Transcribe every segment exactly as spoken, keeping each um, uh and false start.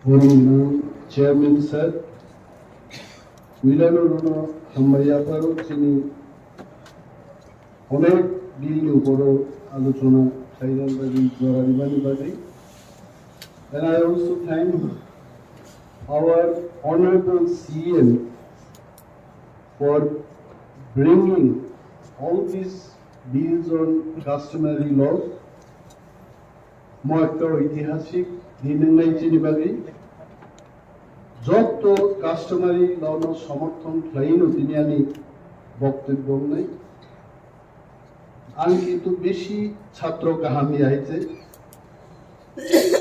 Borok nang chairman sir, Wilano rono hambai yaparo chini onek bill ni uporo alochona khlaina bagwi jora rimani bagwi. And I also thank our honorable C M for bringing all these bills on customary law. Mo ekta oitihasik din wngnai chini bagwi. Jotto customary law no somorthon khlaino tini ani boktobyo wngnai. Ang kintu besi chhatro kaham ya hai se.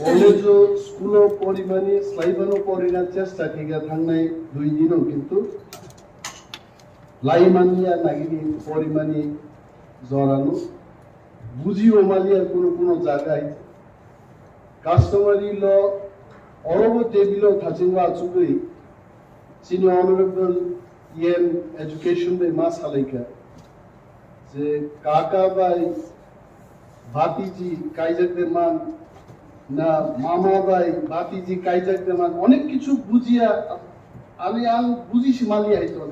College o, school o porimani, slaibano porina chesta khaikha thangnai dui dino kintu laimani ya nagini porimani jorano buji romaliya kuno kuno jaga hai se. Customary law orobo table o thachingwa achugwi chini honorable E M education bai ma salaikha je kaka bai bhatiji kaijak de man na mama bai bhatiji kaijak de man onek kichu bujiya ani ang buji simali hai to.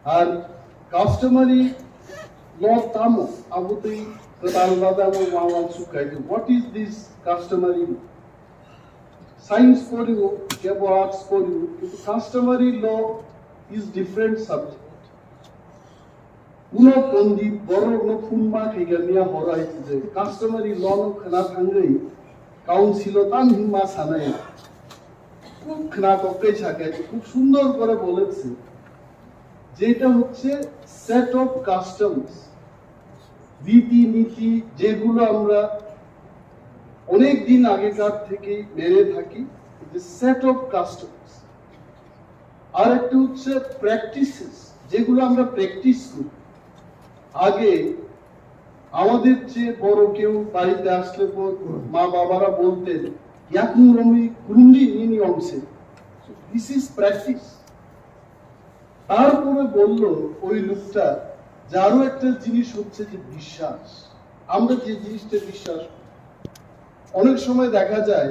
Ar customary law tamo abotwi kwtal bada mo wangwang sukhaidi. What is this customary law? Science poribo, kebo arts poribo, kintu customary law is different subject. Kuno pondit borokno phone ma khaikha miya horo hai se customary law no khna thangwi council o tam himma sanai. খুব খনা কক্কে থাকে, খুব সুন্দর করে বলেছে, যেটা হচ্ছে set of customs, রীতিনীতি, যেগুলো আমরা অনেক দিন আগেকার থেকে মেনে থাকি, যে সেট অফ কাস্টমস। আর একটা হচ্ছে প্র্যাকটিসেস, যেগুলো আমরা প্র্যাকটিস করি। আগে আমাদের চেয়ে বড় কেউ বাড়িতে আসলে পর মা বাবারা বলতেন, ইয়াকুং রমি কুরুন্ডি নিনি অংশে। This is practice. তারপরে বলল ওই লোকটা যে আরো একটা জিনিস হচ্ছে যে বিশ্বাস। আমরা যে জিনিসটা বিশ্বাস করি, অনেক সময় দেখা যায়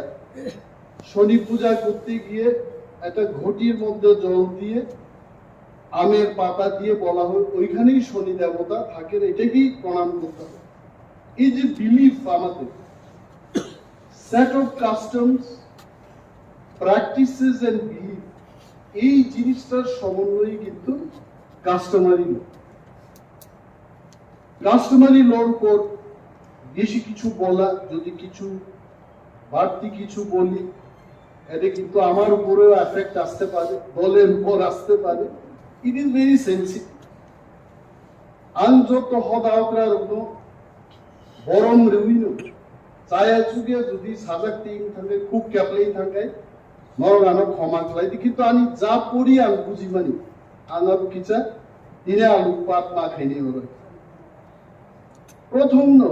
শনি পূজা করতে গিয়ে একটা ঘটির মধ্যে জল দিয়ে আমের পাতা দিয়ে বলা হয় ওইখানেই শনি দেবতা থাকেন, এটাকেই প্রণাম করতে হবে। এই যে বিলিফ আমাদের, set of customs, practices and belief, এই জিনিসটার সমন্বয়ে কিন্তু কাস্টমারি ল। কাস্টমারি লর উপর বেশি কিছু বলা, যদি কিছু বাড়তি কিছু বলি, এটা কিন্তু আমার উপরেও এফেক্ট আসতে পারে, দলের উপর আসতে পারে। It is very sensitive. Ang joto hoda okra rokno borom rwino chaya chuge jodi sajak twi thangkhe, khuk keplai thangkhe, norok ano khoma khlai di, kintu ani ja pori ang bujimani, ang abo kisa tini ang pat ma khaini oro. Prothomno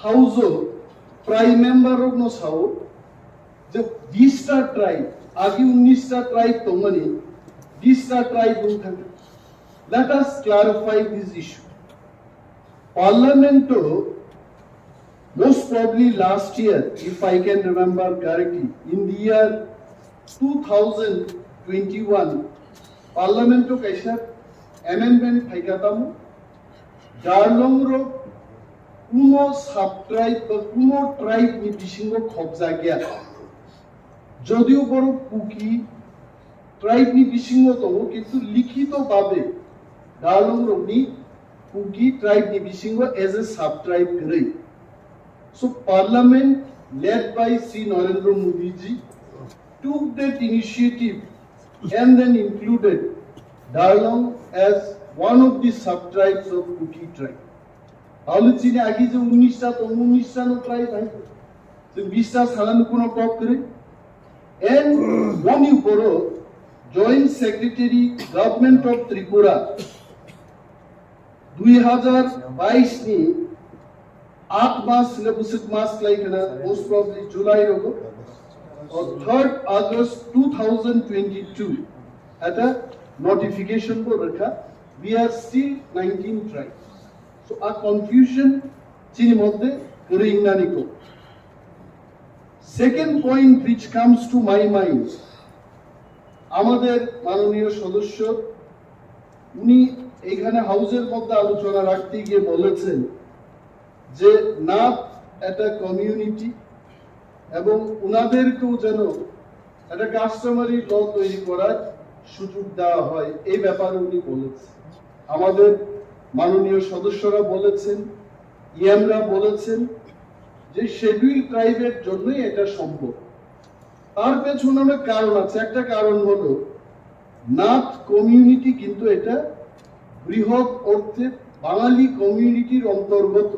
haujo prime member rokno sao je bista tribe, agi unista tribe tongmani bista tribe wng thangkha. Let us clarify this issue. Parliament o most probably last year, if I can remember correctly, in the year two thousand twenty-one, Parliament o kaisa amendment phaikha tamo, Darlong rok kuno sub-tribe ba kuno tribe ni bisingo khobjakya. Jodio borok Kuki tribe ni bisingo tongo, kintu likhito babe Darlong rokni Kuki tribe ni bisingo as a sub-tribe kwrwi. So Parliament led by Shri Narendra Modi ji took that initiative and then included Darlong as one of the sub-tribes of Kuki tribe. Tahle chini agi je unista tongo, unista no tribe hai. Chwng bista sanani kuno kok kwrwi. And Moni Boro, Joint Secretary, Government of Tripura, dui hazar bais ni aat mas le busuk mas lai kana, most probably July rogo, or third August two thousand twenty-two, at a notification bo rakha, we are still nineteen tribes. So a confusion chini moddhe kwrwi wngnani kok. Second point which comes to my mind, আমাদের মাননীয় সদস্য উনি এখানে হাউসের মধ্যে আলোচনা রাখতে গিয়ে বলেছেন যে নাথ একটা কমিউনিটি এবং ওনাদেরকেও যেন একটা কাস্টমারি ল তৈরি করার সুযোগ দেওয়া হয়, এই ব্যাপারে উনি বলেছেন। আমাদের মাননীয় সদস্যরা বলেছেন, ইএমরা বলেছেন যে শিডিউল ট্রাইবের জন্যই এটা সম্ভব। তার পেছনে অনেক কারণ আছে। একটা কারণ হলো নাথ কমিউনিটি কিন্তু এটা বৃহৎ অর্থে বাঙালি কমিউনিটির অন্তর্গত।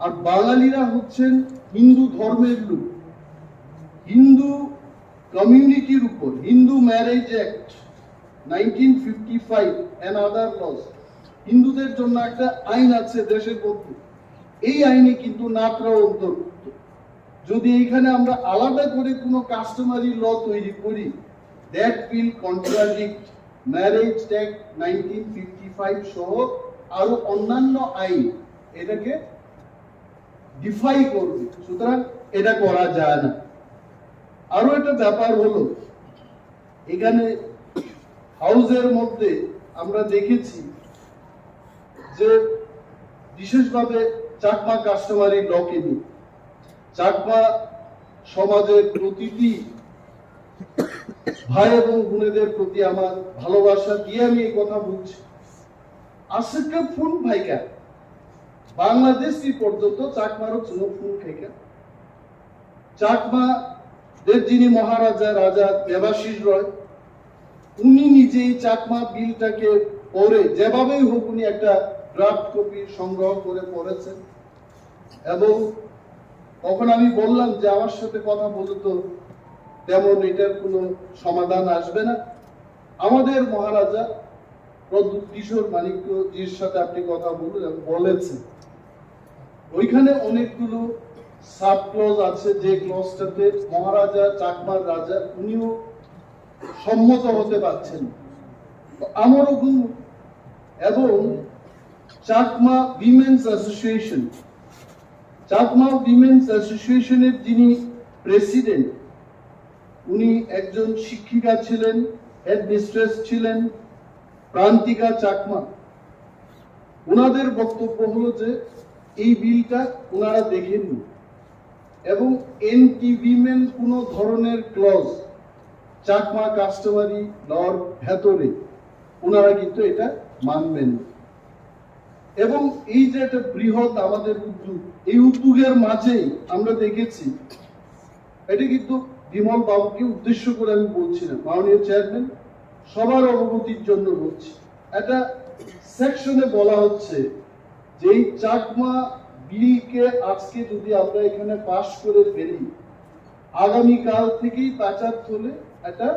আর বাঙালিরা হচ্ছেন হিন্দু ধর্মের লোক। হিন্দু কমিউনিটির উপর Hindu marriage act nineteen fifty five and other laws, হিন্দুদের জন্য একটা আইন আছে দেশের মধ্যে, এই আইনে কিন্তু নাথরাও অন্তর্ভুক্ত। যদি এখানে আমরা আলাদা করে কোনো কাস্টমারি ল তৈরি করি, that will contradict marriage act nineteen fifty five সহ আরো অন্যান্য আইন এটাকে ডিফাই করবে। সুতরাং এটা করা যায় না। আরো একটা ব্যাপার হলো, এখানে হাউসের মধ্যে আমরা দেখেছি যে বিশেষভাবে চাকমা কাস্টমারি লকে নিয়ে চাকমা সমাজের প্রতিটি ভাই এবং বোনেদের প্রতি আমার ভালোবাসা দিয়ে আমি এই কথা বলছি। আজকে ফোন ভাইকা বাংলাদেশি পর্যন্ত চাকমারও কোনো ফোন খাইকা চাকমাদের যিনি মহারাজা রাজা দেবাশিস রয়, উনি নিজেই চাকমা বিলটাকে পড়ে যেভাবেই হোক উনি একটা ড্রাফট কপি সংগ্রহ করে পড়েছেন। এবং তখন আমি বললাম যে আমার সাথে কথা বলতে তো তেমন এটার কোনো সমাধান আসবে না। আমাদের মহারাজা প্রদ্যুৎ কিশোর মাণিক্যজির সাথে আপনি কথা বলুন এবং বলেছেন ওইখানে অনেকগুলো সাব ক্লজ আছে, যে ক্লজটাতে মহারাজা চাকমার রাজা উনিও সম্মত হতে পারছেন। তো আমারও গুণ এবং চাকমা উইমেন্স অ্যাসোসিয়েশন, চাকমা উইমেন্স অ্যাসোসিয়েশনের যিনি প্রেসিডেন্ট, উনি একজন শিক্ষিকা ছিলেন, হেডমিস্ট্রেস ছিলেন, প্রান্তিকা চাকমা। ওনাদের বক্তব্য হলো যে এই বিলটা ওনারা দেখেননি এবং এন্টি উইমেন কোনো ধরনের ক্লজ চাকমা কাস্টমারি লর ভেতরে ওনারা কিন্তু এটা মানবেন না। এবং এই যে একটা বৃহৎ আমাদের উদ্যোগ, এই উদ্যোগের মাঝেই আমরা দেখেছি, এটা কিন্তু বিমল বাবুকে উদ্দেশ্য করে আমি বলছি না, মাননীয় চেয়ারম্যান, সবার অবগতির জন্য বলছি। একটা সেকশনে বলা হচ্ছে যে এই চাকমা বিলকে আজকে যদি আমরা এখানে পাশ করে ফেলি, আগামীকাল থেকেই পাচার চলে একটা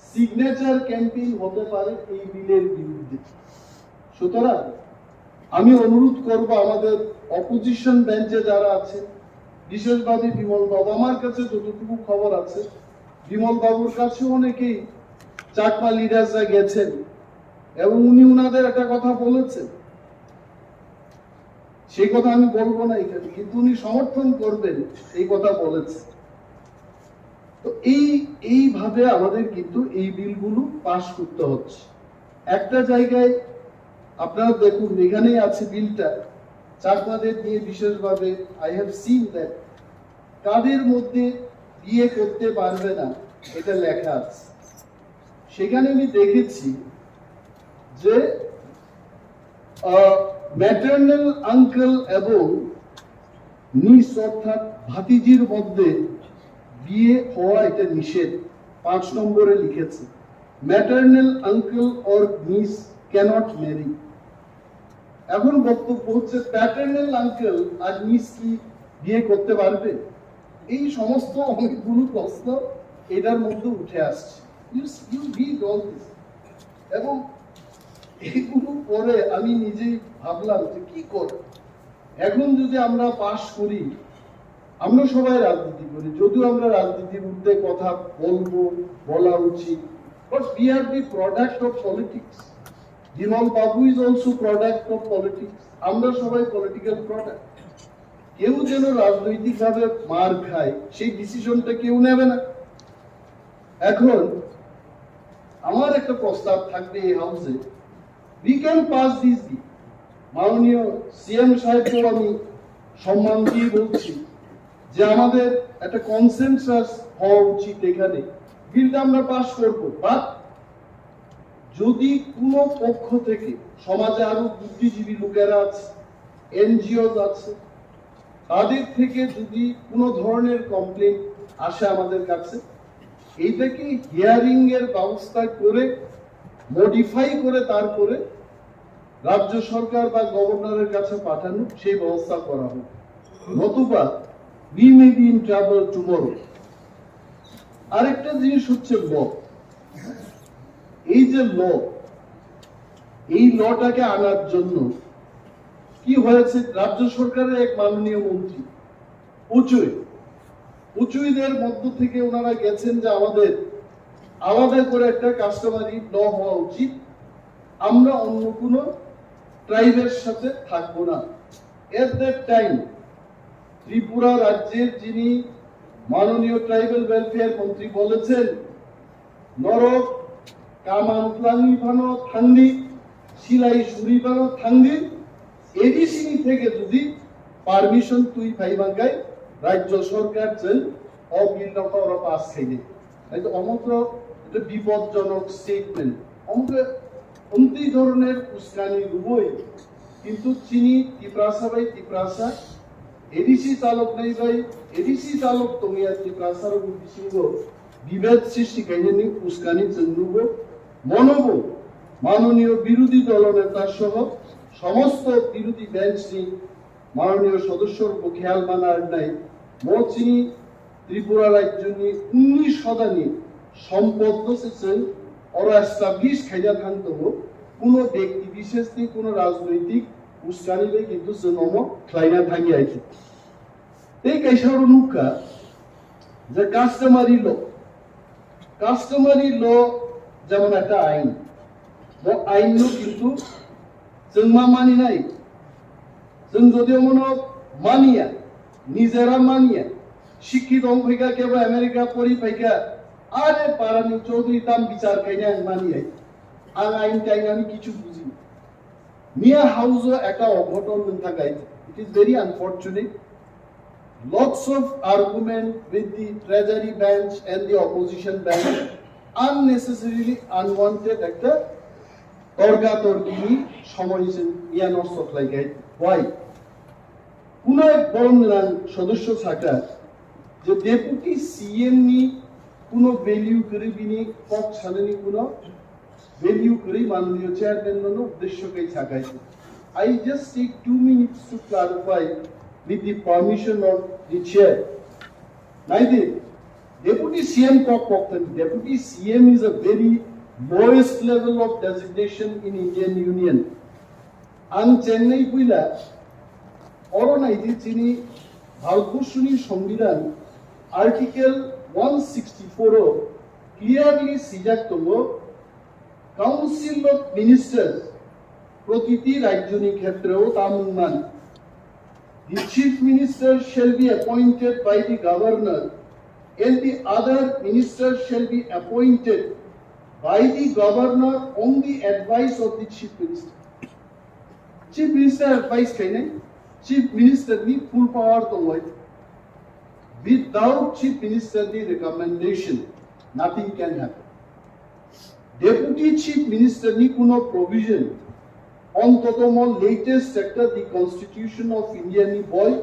সিগনেচার ক্যাম্পেইন হতে পারে এই বিলের বিরুদ্ধে। সুতরাং আমি অনুরোধ করব আমাদের অপোজিশন বেঞ্চে যারা আছেন, বিশেষভাবে বিমল বাবু, আমার কাছে যতটুকু খবর আছে, বিমল বাবুর কাছে অনেকেই চাকমা লিডার্সরা গেছেন এবং উনি ওনাদের একটা কথা বলেছেন, সেই কথা আমি বলবো না এখানে, কিন্তু উনি সমর্থন করবেন এই কথা বলেছেন। তো এই এইভাবে আমাদের কিন্তু এই বিলগুলো পাশ করতে হচ্ছে। একটা জায়গায় আপনারা দেখুন, এখানেই আছে বিলটা, চাকমাদের নিয়ে বিশেষভাবে, I have seen that, কাদের মধ্যে বিয়ে করতে পারবে না, এটা লেখা আছে। সেখানে আমি দেখেছি যে ম্যাটার্নাল আঙ্কেল এবং নিস অর্থাৎ ভাতিজির মধ্যে বিয়ে হওয়া এটা নিষেধ। পাঁচ নম্বরে লিখেছে, maternal uncle or niece cannot marry। এখন বক্তব্য হচ্ছে, প্যাটার্নাল আঙ্কেল আর নিস কি বিয়ে করতে পারবে? এই সমস্ত অনেকগুলো প্রশ্ন এটার মধ্যে উঠে আসছে। You, you read all this। এবং এইগুলো পরে আমি নিজেই ভাবলাম যে কি করে। এখন যদি আমরা পাশ করি, আমরা সবাই রাজনীতি করি, যদিও আমরা রাজনীতির ঊর্ধ্বে কথা বলবো, বলা উচিত, but we are the product of politics। Bimal Babu is also product of politics। আমরা সবাই পলিটিক্যাল প্রোডাক্ট। কেউ যেন রাজনৈতিকভাবে মার খায়, সেই ডিসিশনটা কেউ নেবে না। এখন আমার একটা প্রস্তাব থাকবে এই হাউসে, we can pass this bill. মাননীয় সিএম সাহেবকেও আমি সম্মান দিয়ে বলছি যে আমাদের একটা কনসেনসাস হওয়া উচিত এখানে, বিলটা আমরা পাস করব। বাট যদি কোনো পক্ষ থেকে, সমাজে আরো বুদ্ধিজীবী লোকেরা আছে, এনজিও আছে, তাদের থেকে যদি কোনো ধরনের কমপ্লেন আসে আমাদের কাছে, এইটাকে হিয়ারিং এর ব্যবস্থা করে, মডিফাই করে, তারপরে রাজ্য সরকার বা গভর্নরের কাছে পাঠানো, সেই ব্যবস্থা করা হোক। নতুবা we may be in trouble tomorrow. আরেকটা জিনিস হচ্ছে ল। এই যে ল, এই লটাকে আনার জন্য কি হয়েছে, রাজ্য সরকারের এক মাননীয় মন্ত্রী পুচুই, পুচুইদের মধ্য থেকে ওনারা গেছেন যে আমাদের আলাদা করে একটা কাস্টমারি ল হওয়া উচিত, আমরা অন্য কোনো ট্রাইবের সাথে থাকবো না। এট দ্যাট টাইম ত্রিপুরা রাজ্যের যিনি মাননীয় ট্রাইবাল ওয়েলফেয়ার মন্ত্রী বলেছেন, norok kaman twlangwi phano thangdi, silai suri phano thangdi, ADC থেকে যদি পারমিশন twi phai mankhai, রাজ্য সরকার chwng o bill no kok oro pass khaidi. Naitwi omo to ekta bipodjonok statement. Omo to omtwi dhoroner uskani rwui, kintu chini Tiprasa bai Tiprasa, ADC chaloknai bai ADC chalok tongya Tiprasa rokni bisingo bibed sristi khainani uskani chwng nugo. Monobo মাননীয় বিরোধী দলনেতা সহ সমস্ত বিরোধী বেঞ্চনি মাননীয় সদস্যর খেয়াল মানার নাই, mo chini Tripura rajyoni উনিশ hodani সম্পদ no se chwng oro establish khaina thang tongo, kuno ব্যক্তি বিশেষনি, kuno রাজনৈতিক উস্কানি bai kintu chwng omo khlaina thangya. Tei kaisa oro nukha je customary law, customary law jemon ekta ain, bo ain no kintu chwng ma mani nai, chwng jodi omono maniya, nijera maniya, শিক্ষিত wng phaikha, kebo America pori phaikha, are parani chaudhuri tam bichar khaina ang maniya, ang ain tain ani kichu buji na. Miya house o ekta oghoton nwng thakai, it is very unfortunate. Lots of argument with the treasury bench and the opposition bench, unnecessarily unwanted ekta torka torkini somoy se miya nosto khlaikai. Why? Kuno ek borom gwnang sodosyo sakha je deputy C M ni kuno value kwrwi, bini kok sanani kuno value kwrwi, manliyo chairman no no uddeshyo kai sakai. I just take two minutes to clarify with the permission of the chair. Naidi, deputy C M kok kok thani, deputy C M is a very lowest level of designation in Indian Union. Ang chengnai puila oro naidi, chini Bharatborsoni Songbidan Article one sixty-four o clearly swijak tongo, Council of Ministers protiti rajyoni khetreo tamung man. The Chief Minister shall be appointed by the Governor and the other ministers shall be appointed by the Governor on the advice of the Chief Minister. Chief Minister advice khainai, Chief Minister ni full power tongo. Without Chief Minister ni recommendation, nothing can happen. Deputy Chief Minister ni kuno provision, ontotomo latest chapter the Constitution of India ni boi,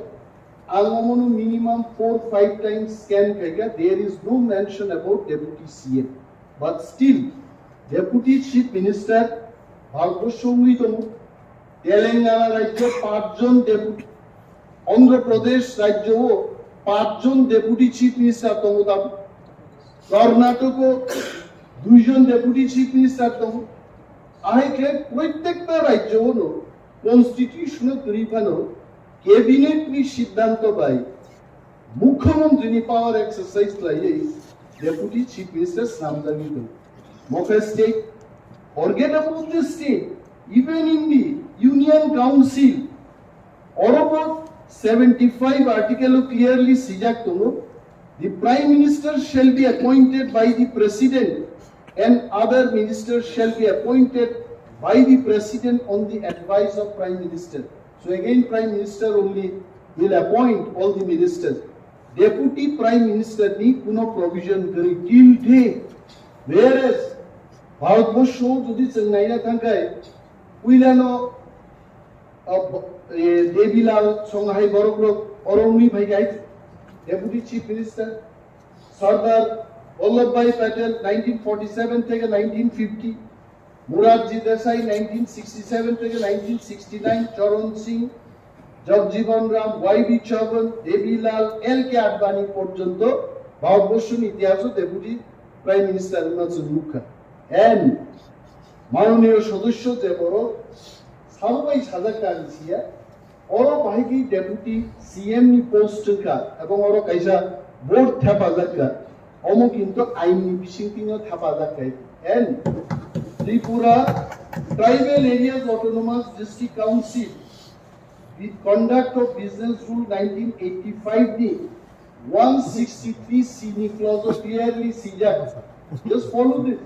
ang omono minimum four five times scan khaikha, there is no mention about Deputy C M. But still, Deputy Chief Minister Bharatborsho wngwi tongo. Telangana rajyo pachjon deputy, Andhra Pradesh rajyo o pachjon deputy chief minister tongo tamo. Karnatoko duijon deputy chief minister tongo. Ahai khe protekta rajyo o no constitution o kwrwi phano cabinet ni siddhanto bai Mukhyamantri ni power exercise khlaiwi Deputy Chief Minister swnamjagwi tongo. Mokhe state, forget about the state, even in the Union Council, orobo seventy-five article o clearly swijak tongo, "The Prime Minister shall be appointed by the President and other ministers shall be appointed by the President on the advice of Prime Minister." So again, Prime Minister only will appoint all the ministers. Deputy Prime Minister ni kuno provision kwrwi till day. Whereas Bharatborsho jodi chwng naina thangkhai, puilano, uh, Debilal Songhai borok rok oro wngwi phaikhai Deputy Chief Minister. Sardar Vallabhbhai Patel nineteen forty-seven theke nineteen fifty, Morarji Desai nineteen sixty-seven theke nineteen sixty-nine, Charan Singh, Jagjiban Ram, Y B Chauhan, Debilal, L K Advani porjonto Bharatborsho ni itihaso Deputy Prime Minister wngma chwng nukha. And manoniyo sodosyo je borok sabo bai sajak kha ang siya, oro bahai khe Deputy C M ni post wngkha, ebong oro kaisa board thepajak kha, omo kintu ain ni bisingtwi no thepajak kha. And Tripura Tribal Areas Autonomous District Council, the Conduct of Business Rule nineteen eighty-five ni one sixty-three C ni clause o clearly swijak. Just follow this.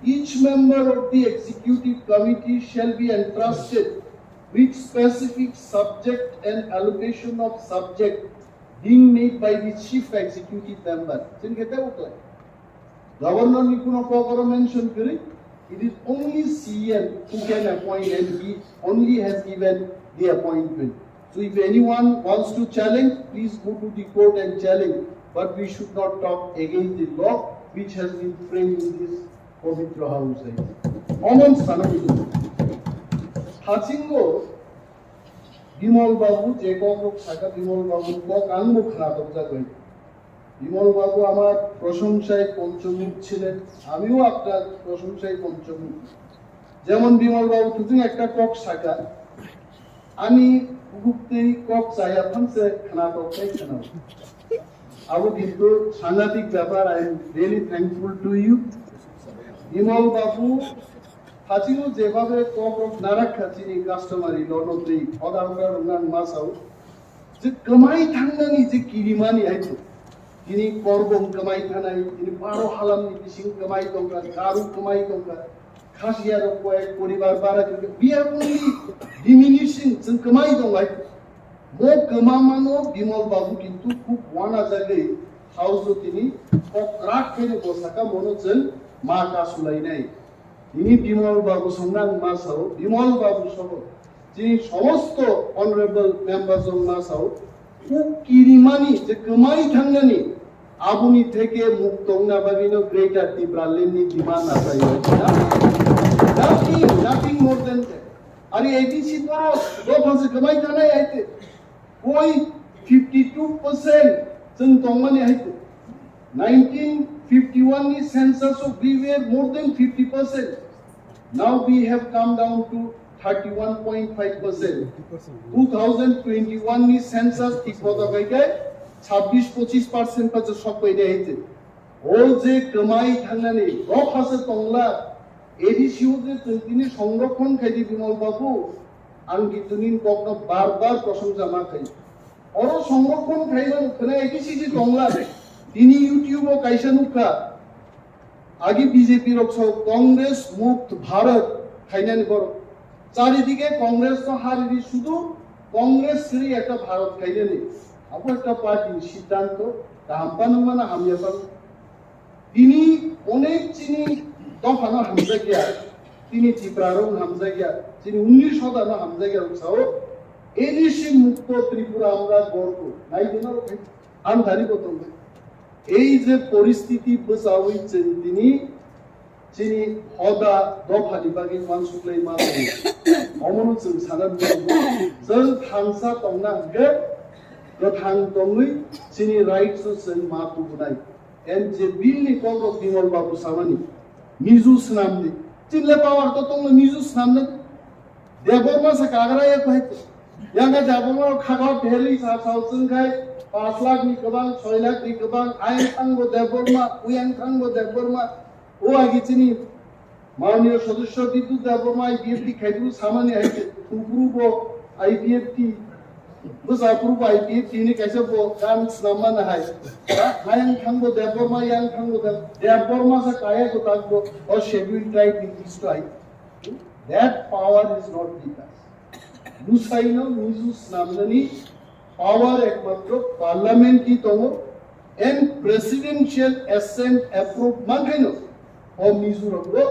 Each member of the executive committee shall be entrusted with specific subject and allocation of subject being made by the chief executive member. Chini khe tebo khlai. Governor ni kuno kok oro mention kwrwi. It is only C M who can appoint and he only has given the appointment. So if anyone wants to challenge, please go to the court and challenge. But we should not talk against the law which has been framed in this Pavitra house. Omo sana bujo. Hachingo Bimal Babu je kok rok saka, Bimal Babu kok ang bo khna tokjak bai. Bimal বাবু আমার প্রশংসায় পঞ্চমুখ ছিলেন, আমিও আপনার প্রশংসায় পঞ্চমুখ। যেমন বিমল বাবু থুতুং একটা কক সাকা, আমি উগুক্তি কক চাইয়া ফাংসে খানা কক চাই খানা। আবো কিন্তু সাংঘাতিক ব্যাপার, I am really thankful to you. Bimal বাবু হাজিও যেভাবে কক রক নারাক খাচিনি customary law no tei oda oda rungnan masao, je kwmai thangnani je kirimani hai to. Tini Korbong kwmai thanai, tini Baro halamni bising kwmai tongkha, Garu kwmai tongkha, Khasiyarok koyek poribar bara kwrwi. We are only diminishing, chwng kwmai tong hai to. Mo kwmamano Bimal Babu kintu khub wanajagwi house o tini kok krak khaino bo saka mono chwng ma kasulainai. Tini Bimal Babu songno ang ma sao, Bimal Babu sobo chini somosto honorable members rok ma sao, kuk kirimani je kwmai thangnani aboni theke muk tongna bagwino Greater Tipraland ni demand achai o. Nothing, nothing more than that. Ari A D C poro dopha se kwmai thanai aite. Koi fifty two percent chwng tongmani hai to. Nineteen fifty-one ni census o we were more than fifty percent. Now we have come down to thirty-one point five percent. Two thousand twenty-one ni census thik mota bai khe chabbish pochish percent pa je sok pai de hai to. O je kwmai thangnani rok hase tongla, A D C o je chwng tini songrokhon khaidi Bimal Babu, ang kintu nini kokno bar bar prosongsa ma khai. Oro songrokhon khaimani khwnai A D C je tongla, tini YouTube o kaisa nukha, agi B J P rok so Congress Mukt Bharat khainani borok. Charidike Congress no hariri sudu Congress siri ekta Bharat khainani. Abo ekta party ni siddhanto, kaham pa nung mano hamya pa nung. Tini onek chini dophano hamjakya, tini Tiprarok hamjakya, chini unnish hodano hamjakya rok sao, A D C mukto Tripura amra gorbo, nai dino rok hai, ang thani bo tongbai. Ei je poristiti bwchawi chwng tini chini hoda dophani bagwi uansuklai ma tongo. Omono chwng sana nukgo, chwng thangsa tongna hwnkhe kwthang tongwi chini rights o chwng ma tubunai. And je bill ni kok rok Bimal Babu samani, Mizo swnamdi. Chini le power to tongo Mizo swnamna. Debbarma se kagra ya khai. Yang ka Debbarma khaga Delhi sa sao chwng khai, paanch lakh ni kwbang, soi lakh ni kwbang, ayang thango Debbarma, uyang thango Debbarma. O agi chini Mananiya Sodosya Bidut Debbarma I P F T khai dulu samani hai se, kupru bo I P F T Bwsa phuru bai pi tini kaisa bo gan snam mana hai. Hayang thangbo Debbarma, yang thangbo Deb-, Debbarma sa kaya ko takbo, o schedule tribe ni list hai. That power is not with us. Bwsaino Mizo snamnani power ekmatro parliament ni tongo and presidential assent approve mankhaino o Mizo rokbo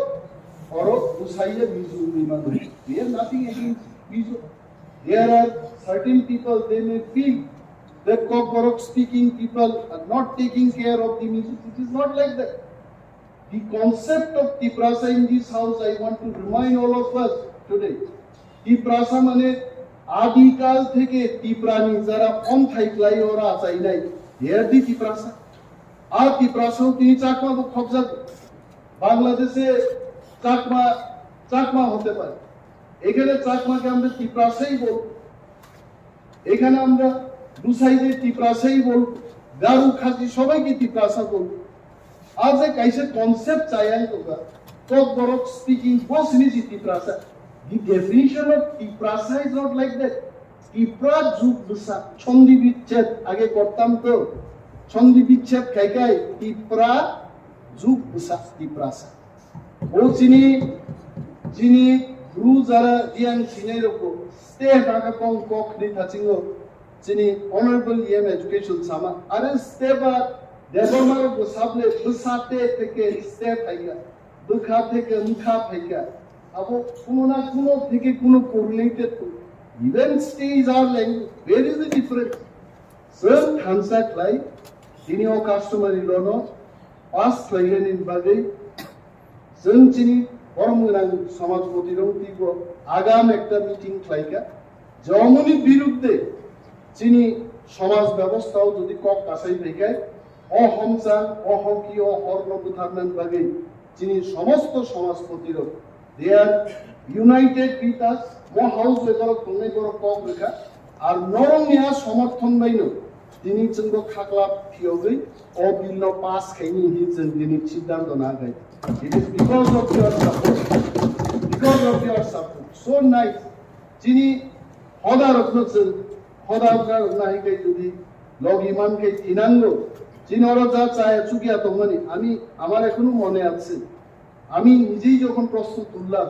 oro bwsaiya Mizo wngwi mano. We have nothing against Mizo. There are certain people, they may feel that Kokborok speaking people are not taking care of the Mizo. It is not like that. The concept of Tiprasa in this house, I want to remind all of us today. Tiprasa mane adikal theke Tiprani jara phonthai khlai ora achainai, they are the Tiprasa. Ar Tiprasa tini Chakma bo khobjak. Bangladeshe Chakma, Chakma hote pare. এখানে চাকমাকে আমরা তিপ্রাসাই বলবো, এখানে আমরা বুসাইদের তিপ্রাসাই বলবো, গারো খাসি সবাইকে তিপ্রাসা বলবো। আজ যে কাইসে কনসেপ্ট চাই আমি তোমরা, Kokborok speaking বসনি যে Tiprasa. The definition of Tiprasa is not like that. Tipra যুগ বুসা, সন্ধি বিচ্ছেদ আগে করতাম তো, সন্ধি বিচ্ছেদ খাইকাই তিপ্রা যুগ বুসা, Tiprasa. O chini, chini bru jara yang sinai rokbo, step aka kong kok ni thachingo, chini honorable E M education sama, are step a Debbarma rokbo sable bwsa te theke step phaika, bwkha theke mkha phaika, abo kuno na kuno theke kuno correlated to, even stage or language, where is the difference? Sir thansa khlai, tini o customary law no pass khlainani bagwi, Chwng chini borom gwnang somajpoti rok twibo agam ekta meeting khlaikha, jomoni birudde chini somaj bebostha o jodi kok kasai phaikhai, o homchang, o hoki, o horno butharnani bagwi chini somosto somajpoti rok, they are united with us, mo house bai borok tongnai borok kok rwkha, ar norokni a somorthon baino tini chwngbo khaklap phiyogwi o bill no pass khaini hinwi chwng tini siddhanto nagai. It is because of your support. Because of your support. So nice. Chini hoda rokno chwng hoda rokna hai kai jodi logi man kai thinango. Chini oro ja chaya chukya tongmani. Ami, amar ekhono mone ache. আমি নিজেই যখন প্রশ্ন তুললাম,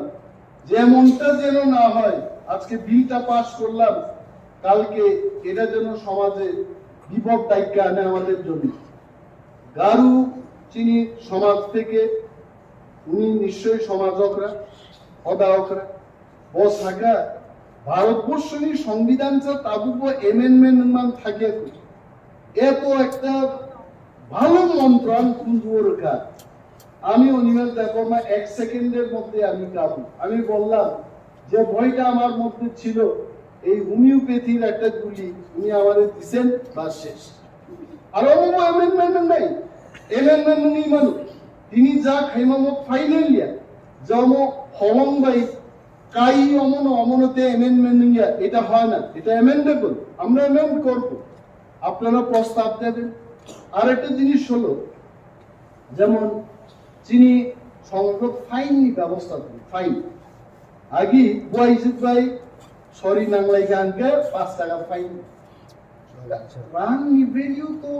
যেমনটা যেন না হয়, আজকে বিলটা পাস করলাম, কালকে এটা যেন সমাজে বিপদ ডাইকা আনে আমাদের জন্য। গারু চিনি সমাজ থেকে, উনি নিশ্চয়ই সমাজ অকরা, হদা অকরা, ও সাকা ভারতবর্ষের সংবিধান চা তাবুকও এমেন্ডমেন্ট মান থাকে। এত একটা ভালো মন্ত্র আমি কোন জোর রেখা। আমি অনিমেষ দেববর্মা এক সেকেন্ডের মধ্যে আমি কাবু। আমি বললাম যে ভয়টা আমার মধ্যে ছিল, এই হোমিওপ্যাথির একটা গুলি উনি আমাদের দিছেন, বাস শেষ। আর অমো এমেন্ডমেন্ট নাই, এমেন্ডমেন্ট নেই মানুষ। তিনি যা খাইমামো ফাইনাল ইয়ার, যেমন হলং বাই কাই অমনো অমনোতে এমেন্ডমেন্ট নিয়া এটা হয় না, এটা এমেন্ডেবল, আমরা এমেন্ড করব। আপনারা প্রস্তাব দেবেন। আর একটা জিনিস হলো, যেমন চিনি সংরক্ষক ফাইন ব্যবস্থা করুন, ফাইন। আগে বুয়াইজুক ভাই সরি নাংলাই গানকে পাঁচ টাকা ফাইন। রাং নিবেলিও তো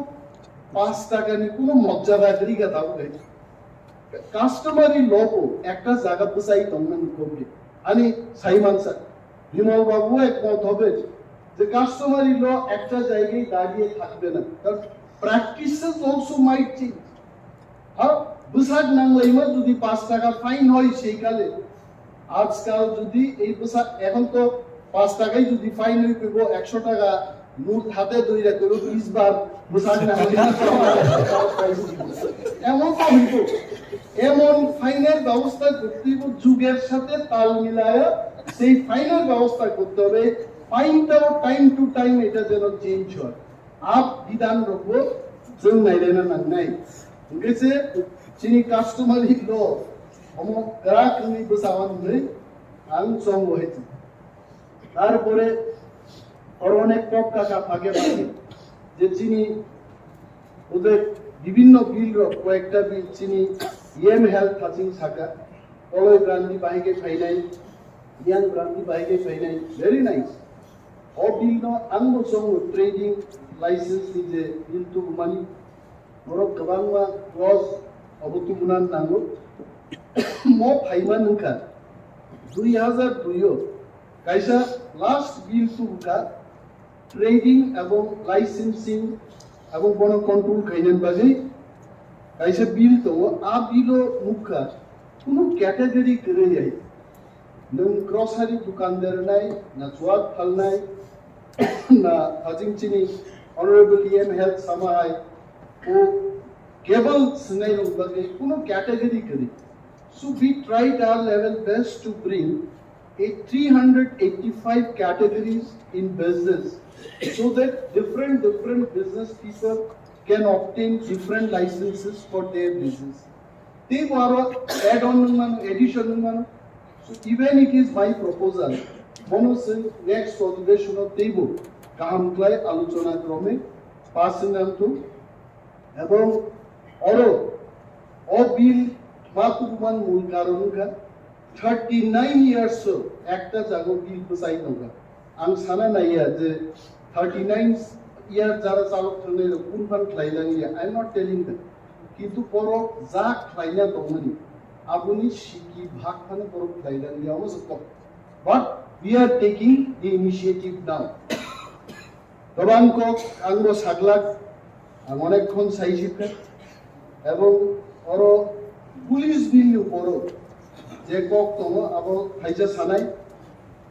পাঁচ টাকা নিয়ে কোনো মজ্জা রাখলি গা দাও রে। কাস্টমারি ল একটা জায়গা বুঝাই তখন করবে। আমি সাইমান স্যার, বিমল বাবু একমত হবে যে কাস্টমারি ল একটা জায়গায় দাঁড়িয়ে থাকবে না, কারণ প্র্যাকটিসেস অলসো মাইট চেঞ্জ। হ্যাঁ, বুঝাক নাংলাইমা যদি পাঁচ টাকা ফাইন হয় সেই কালে, আজকাল যদি এই বুঝাক, এখন তো পাঁচ টাকায় যদি ফাইন হয়ে পেব, একশো টাকা নোট হাতে ধরে পেব, বিশ বার বুঝাক নাংলাইমা। এমন তো হইব, এমন ফাইনের ব্যবস্থা করতে হইব, যুগের সাথে তাল মিলায় সেই ফাইনের ব্যবস্থা করতে হবে। ফাইনটাও টাইম টু টাইম এটা যেন চেঞ্জ হয়। আপ বিধান রকম যেন নাইলে না নাংনাই। ঠিক আছে, চিনি কাস্টমারি ল, অমো গ্রাহক নি বসাওয়ান নেই, আং চং হয়েছে। তারপরে আরো অনেক পক্কা কা ফাঁকে ফাঁকে যে চিনি ওদের বিভিন্ন বিল রক কয়েকটা বিল চিনি ইএম হেলথ থাচিং থাকা, কলই ব্রান্ডি বাইকে ফাইনাই, ইয়াং ব্রান্ডি বাইকে ফাইনাই, very nice. O bill no ang bo chongo trading license ni je bill tubumani, borok kwbangma clause obo tubuna nango. Mo phaima nungkha dui hazar dui o kaisa last bill tubukha trading ebong licensing ebong bono control khainani bagwi kaisa bill tongo. A bill o nukha kunu category kwrwi ai. Nwng grocery dukandar nai, na chuwak phalnai, na hajing chini Honorable E M Health sama hai, o cable swngnai rok bagwi kuno category kwrwi. So we tried our level best to bring a three hundred eighty-five categories in business so that different, different business people can obtain different licenses for their business. Teibo aro add on wngmano, addition wngmano. So even it is my proposal, bono chwng next adhibeshon o teibo kaham khlai alochona krome pass wngna wngthung. Ebong oro o bill ma tubuman mul karon wngkha thirty nine years o ekta jago bill bwchai tongkha. Ang sana naiya je thirty nine year jara chalok thangnai rok kun phan khlai langliya. I am not telling that. Kintu borok ja khlaina tongmani, aboni siki bhag phano borok khlai langliya, omo se kok. But we are taking the initiative now. Tobang kok ang bo saglak, ang onek khon sai sipkha. Ebong oro police bill ni uporo je kok tongo, abo phaisa sanai,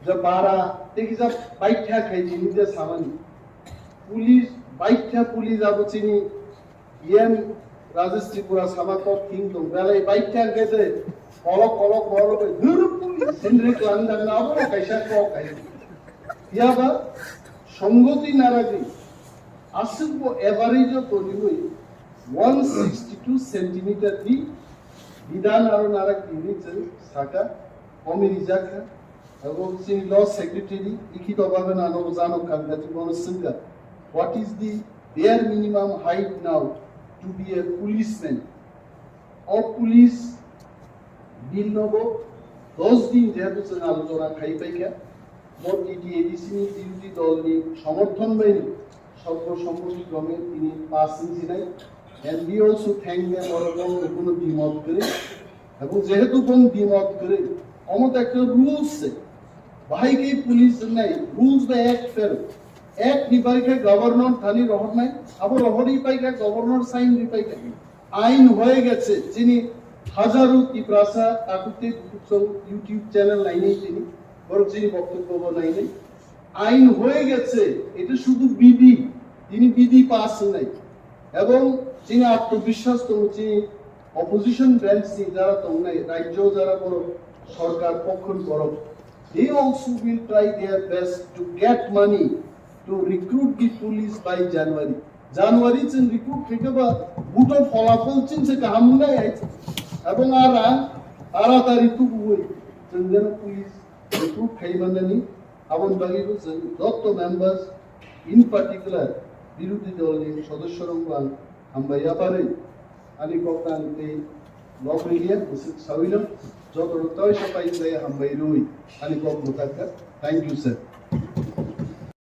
je bara tei kisa baitha khai chini je samani. Police, baitha police abo chini E M Rajesh Tripura sama kok thing tong, belai baitha hwnkhe je kolok kolok kolok bai dhuru police sindri klang dang na abo kaisa kok hai. Yaba Songoti naragwi aswkbo average o toniwi one sixty two centimeter ni bidan aro naragwi hwnwi chwng saka, komi rijak kha. Abo chini law secretary likhito bhabe nano jano kangkati bono swngkha, what is the bare minimum height now to be a policeman? O police bill no bo dos din jehetu chwng alochona khai paikha, bo T T A D C ni birodhi dol ni somorthon bai no sorbo sommotikrome tini pass wngsinai. And we also thank them, oro bong kuno dimot kwrwi. Ebong jehetu bong dimot kwrwi, omo to ekta rules se. Bahai khe police wngnai, rules bai act phero. Act ni bai khe governor thani rohornai, abo rohorwi pai khe governor sign ri pai khe. আইন হয়ে গেছে, যিনি হাজারো তিপ্রাসা তাকুতে বুকুচং YouTube channel নাইনি তিনি, বরং যিনি বক্তব্য নাইনি, আইন হয়ে গেছে, এটা শুধু বিধি, তিনি বিধি পাস নাই। এবং যিনি আত্মবিশ্বাস তো যিনি opposition branch ni যারা তো নাই, রাজ্য যারা বড় সরকার পক্ষ বড়, they also will try their best to get money to recruit the police by January. January chwng recruit khaikhe ba buto pholafol chwng se kaham wngnai hai. Ebong a rang ara tari tubuwi chwng jeno police recruit khai mannani aboni bagwi bo chwng jotto members, in particular birodhi dol ni sodosyo rok bo ang hambai yaphari ani kok ang tei lok riliya bwswk sawino joto rok tawisa pai pai hambai rwi ani kok mwthakha. Thank you, sir.